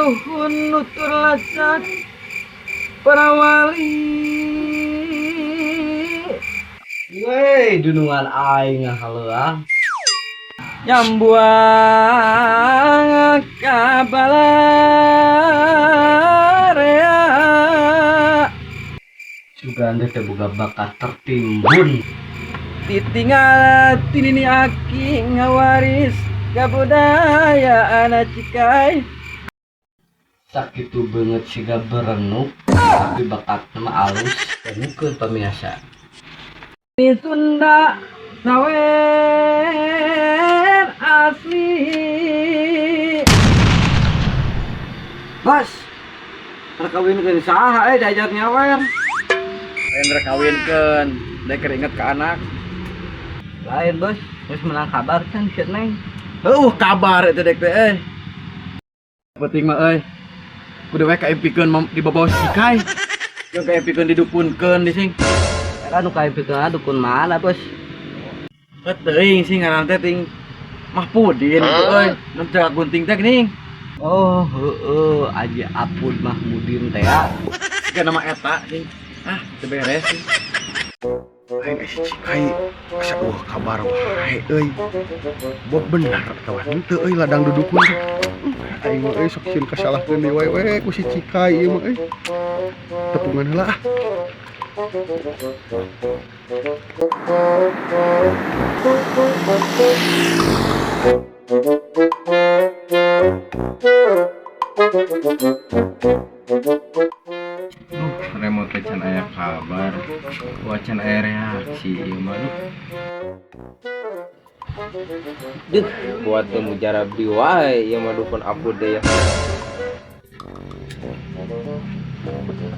Karuhun nutur lacak para wali. Wey, dunungan aing ngahaleuang. Nyambuang ka balarea. Sugan teh boga bakat tertimbun. Ditinggal tinini aki ngawaris kabudayaan Cikai. Sakitu beungeut siga berenuk, tapi bakatna mah alus. Dangukeun pamirsa. Di Sunda sawer asli. Bos, rek kawinkeun saha diajar nyawer? Lain rek kawinkeun, dek keur inget ka anak. Lain bos, geus menang kabar kan si Neng. Heuh, kabar itu dek teh euy. Penting mah euy. Kudu we kaimpikeun dibawa si Cikai. Jeung kaimpikeun didukunkeun di sing. Era nu kaimpikeun dukun mana bos? Heuh teuing sih ngaran teh ting Mahpudin itu euy. Nu jaga gunting teh geuning. Oh, heeh, Aji Apud Mahmudin teh ya. Siga nama eta sing. Ah, teu beres sih. Aing si Cikai asa eueuh kabar wae euy. Bob bener atawa henteu euy ladang dudukun teh. Aing mah euy sok sieun kasalahkeun deui wae we ku si Cikai ieu mah euy. Tepungan heula ah. Duh, remote can aya kabar. Wah, can aya reaksi ieu mah duh. Duh, buat teu mujarab di wae ieu mah dukun Apud deh ya.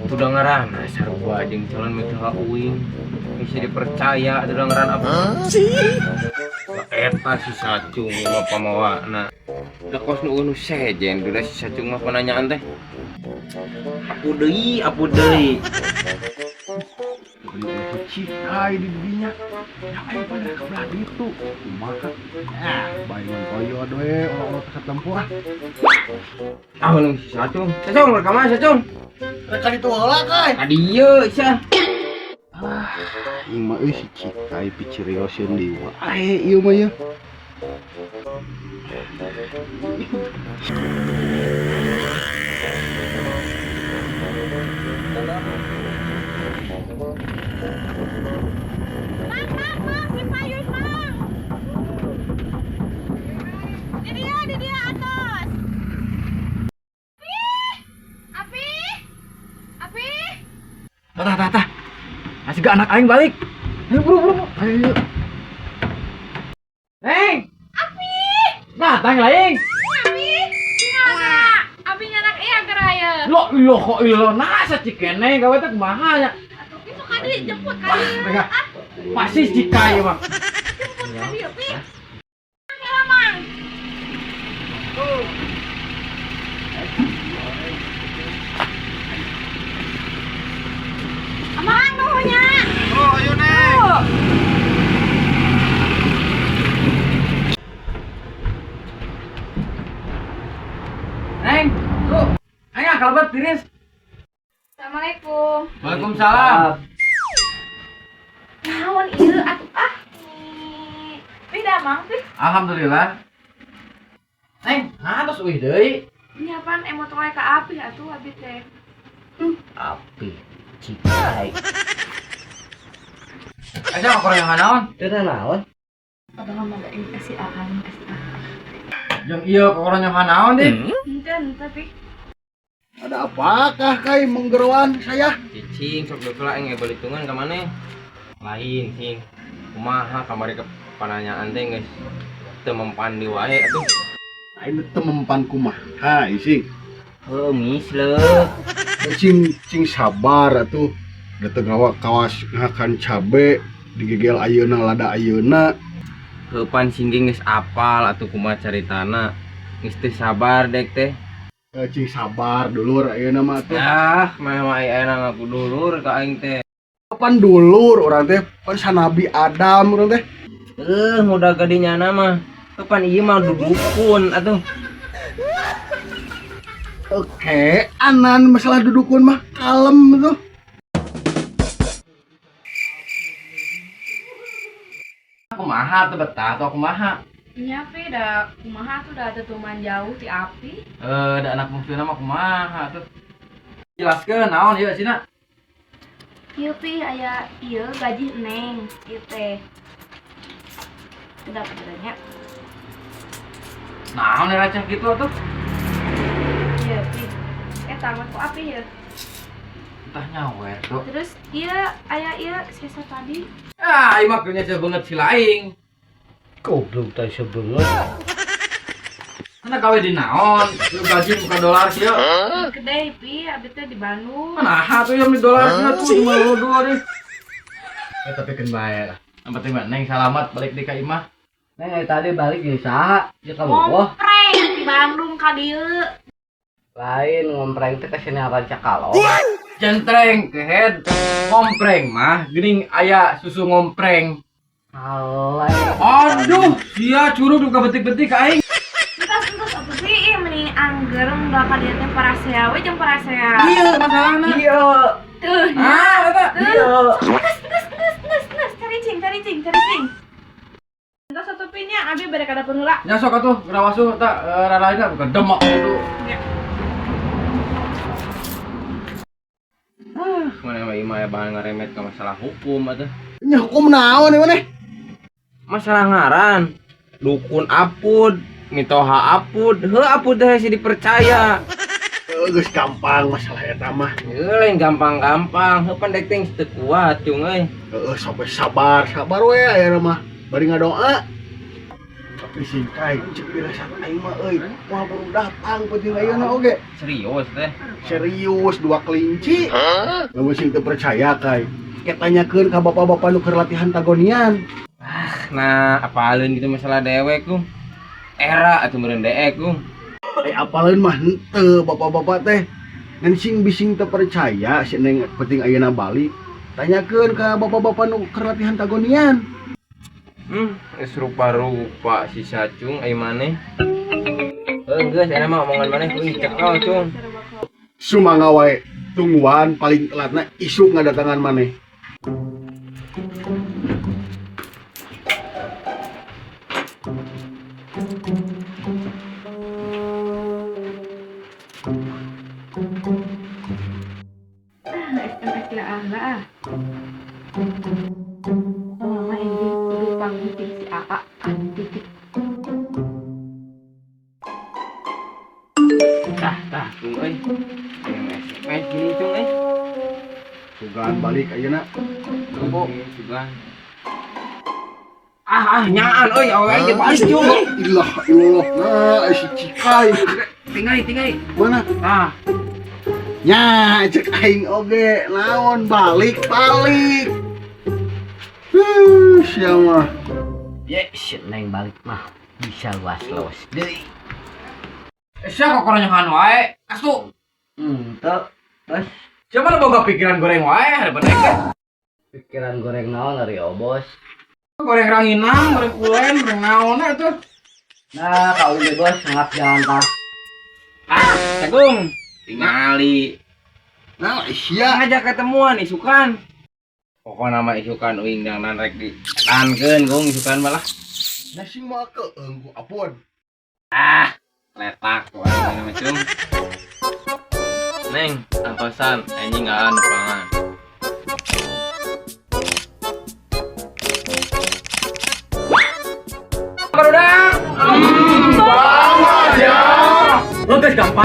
Tuh ngaranna sarua jeung calon mitoha uing. Bisa dipercaya tuh ngaran Apud. Eta si Sacung mah pamawana. Da kos nu nu sejen duh si Sacung mah pananyaan teh. Apu deui, apu deui. Si Cikai di dinya. Ya aing pada ka belah ditu. Kumaha? Ah, bae koyo we ulah-ulah kesat lempu ah. Ah, lu si Sacung. Sacung, rek ka mana Sacung? Rek ka ditu heula kai. Ka dieu sia. Aing mah euy si Cikai picirioseun deui wae ieu mah ya. Mang, mang, mang, di payun, mang. Di dia atas. Api, api, api. Tah tah tah. Masih gak anak aing balik. Ayo buru buru. Ayo. Neng. Api. Nah, tang lain. Api, gimana? Api nyanak iya geraya. Lo lo kok ilo nah sa cikene gawe teh kumaha nya. Atuh ki sok kadi jemput kadi. Mereka pasti Cikai mah. Jemput kadi pi. Heula, mang. Amang nuhunnya. Oh, ayo Neng. Neng, tuh. Ayo kalbat tiris. Assalamualaikum. Waalaikumsalam. Naon ieu atuh ah. Pi damang pi. Alhamdulillah. Neng, nah terus uih deui. Nyiapan emot wae ka api atuh abi teh. Api Cikai. Aja mah kurang yang naon? Teu naon? Padahal mah ini kasih aan kasih aan. Jeung ieu kurang yang naon deh. Henteu henteu pi. Ada apakah kai menggeroan saya? Cicing sok deuk lah aing balitungan ka maneh. Lain sing. Kumaha kamari ke pananyaan teh geus teu mempan di wae atuh. Aing teu mempan kumaha ising. Heuh, misleuk. Cing cing sabar atuh. Da teu ngawa kawas ngakan cabe digegel ayeuna lada ayeuna. Heuh pan singging geus apal atuh kumaha caritana. Geus teu sabar dek teh. Cing sabar dulur ayeuna mah atuh. Ah, mah mah ayeuna ngaku dulur ka aing teh. Pan dulur urang teh pan sanabi Adam urang teh. Muda gadinya mah. Heuh pan ieu mah dudukun atuh. Oke, anan masalah dudukun mah kalem tuh. Kumaha tuh betah atau kumaha? Nya Pi da kumaha tuh da tetuman jauh ti api. Eh, da anak bungsu mah kumaha tuh. Jelaskeun naon ieu sina? Ieu Pi aya ieu gaji Neng ieu teh. Kedap nya. Naon receh gitu atuh? Ieu Pi. Eta mah ku api ya. Entah nyawer tuh. Terus ieu aya ieu sesa tadi. Ah, ieu mah keunya sebeungeut si laing. Goblok teh sebeungeut. Mana gawe di naon? Lu gaji bukan dolar sih ya. Gede Pi, abi teh di Bandung. Mana tuh yang di dolar sih tuh cuma lu dua deh. Eh, tapi keun bae lah. Yang penting mah Neng salamat balik di ka imah. Neng ari tadi balik jeung saha? Jeung ka bogoh. Ngompreng di Bandung ka dieu. Lain ngompreng teh ka sini Rancakalong. Jentreng kehead. Ngompreng mah geuning aya susu ngompreng. Alay. Aduh, sia curug duka betik-betik ka aing. Entos entos atuh Pi, ih mending angger enggak ka dieu teh parasea we jeung parasea. Iya masalahna. Iya. Tuh. Ah, eta. Iya. Entos entos entos entos entos caricing caricing caricing. Entos atuh Pi nya abi bade ka dapur heula. Nya sok atuh geura wasuh eta raraina bukan demek gitu. Nya. Ah, mana mah imah ya bahan ngaremet ke masalah hukum atuh. Nya hukum naon ieu maneh? Masalah ngaran, dukun apud, mitoha apud, heuh apud teh sih dipercaya. Geus gampang masalah eta mah. Heuh lain gampang-gampang, heuh pan dek teh teu kuat cung euy. Heeh, sampai sabar, sabar we aya mah. Bari ngadoa. Tapi singkai cek dirasa aing mah euy, moal baru datang penting ayeuna oge. Serius teh. Serius dua kelinci. Lamun sing teu percaya kai. Kayak tanyakeun ka bapak-bapak nu keur latihan tagonian. Nah, apaleun gitu masalah dewek kum. Era atuh meureun deek kum. Eh apaleun mah henteu bapak-bapak teh. Ngan sing bising teu percaya si Neng penting ayeuna balik. Tanyakeun ka bapak-bapak nu keur latihan tagonian. Geus rupa-rupa si Sacung ai maneh. Heuh geus eta mah omongan maneh kuing cekel cung. Sumangga wae tungguan paling telatna isuk ngadatangan maneh. SMS lah ah enggak ah. Mama ini kudu panggitin si AA ah titik. Tah, tah cung euy. SMS gini cung euy. Sugan balik ayeuna. Tunggu, sugan. Ah, ah, nyaan euy, awewe ge balik cung. Ilah ilah nah si Cikai. Tingali, tingali. Mana? Tah, Nya cek aing oge naon balik balik. Sia mah. Ye, si Neng balik mah bisa luas-luas deui. Sia kokoronyohan wae. Astu. Henteu. Terus Sia mah boga pikiran goreng wae harapan teh. pikiran goreng naon ari obos. Goreng ranginang, goreng ulen, goreng naon atuh. Nah, kau ini bos ngap jalan tah. ah, Cagung. Tingali. Nah, sia Ngajak ketemuan isukan. Pokokna mah isukan uing dangdan rek di tankeun gung isukan malah. Nah sing moal keung ku apun. Ah, letak wae nama cung. Neng, antosan anjing aan pangan. Barudak. Banget ya. Lo geus gampang.